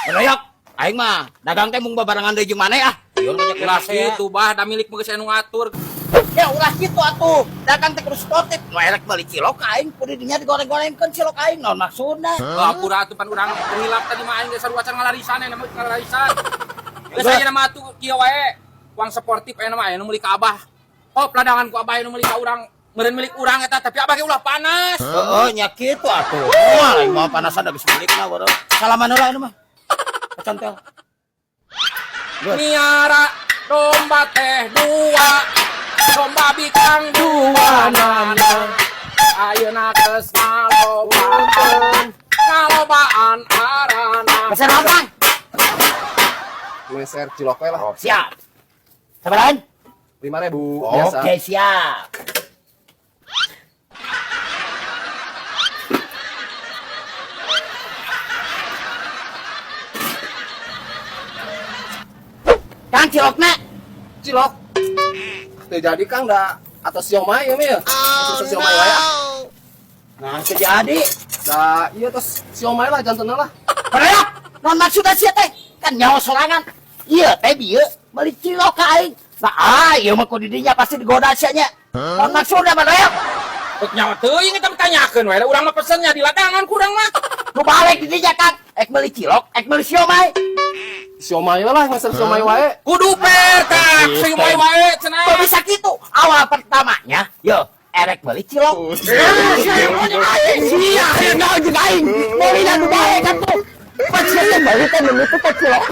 Rayok, aing mah dagang teh mung babarengan deui jeung maneh ah. Ieu mah Ulah kitu bah, da milik mah geus aya nu ngatur. Ya ulah kitu atuh. Dagang teh kudu sportif. Nu erek meuli cilok ka aing kudu dinya digoreng-gorengkeun cilok aing naon maksudna? Hampura atuh pan urang hilap tadi mah aing geus sarua can ngalarisan aya mah ngalarisan. Geus aya mah atuh kieu wae. Uang sportif aya mah aya nu meuli ka Abah. Oh, peladangan ku Abah aya nu meuli ka urang. Meureun milik urang eta tapi Abah ge ulah panas. Heeh, nya kitu atuh. Moal aing mah panasan da geus milikna baru. Salaman heula anu mah. Kacantel. Geus. Miara domba teh dua, domba bikang dua nana. Ayeuna geus ngalobaan, ngalobaan arana. Meser naon, Kang? Meser cilok we lah. Oh, siap. Sabarahan? 5.000 biasa. Oke, siap. Kang cilokna. Cilok. Teu jadi Kang da atau siomay ieu mah ya. Atau siomay wae ah. Nah, teu jadi. Da ieu tos siomay lah jantenna lah. Barayok, non maksudna sia teh? Kan nyawa sorangan. Ieu teh bieu meuli cilok ka aing. Nah, ah, ieu mah ku didinya pasti digoda sia nya. Non maksudna barayok. Rek nyawa teuing eta tanyakeun wae, urang mah pesennya di ladangan ku urang mah. Nu balik didinya Kang, ek meuli cilok, ek meuli siomay. Siomay lah, meser siomay wae. Kudu per tak siomay wae cenah. Kok bisa gitu? Awal pertamanya, yo, erek beli cilok. Sia, sia, naon jeung aing. Meulina nu bae kan tuh. Pas sia teh meuli teh meuli teh cilok.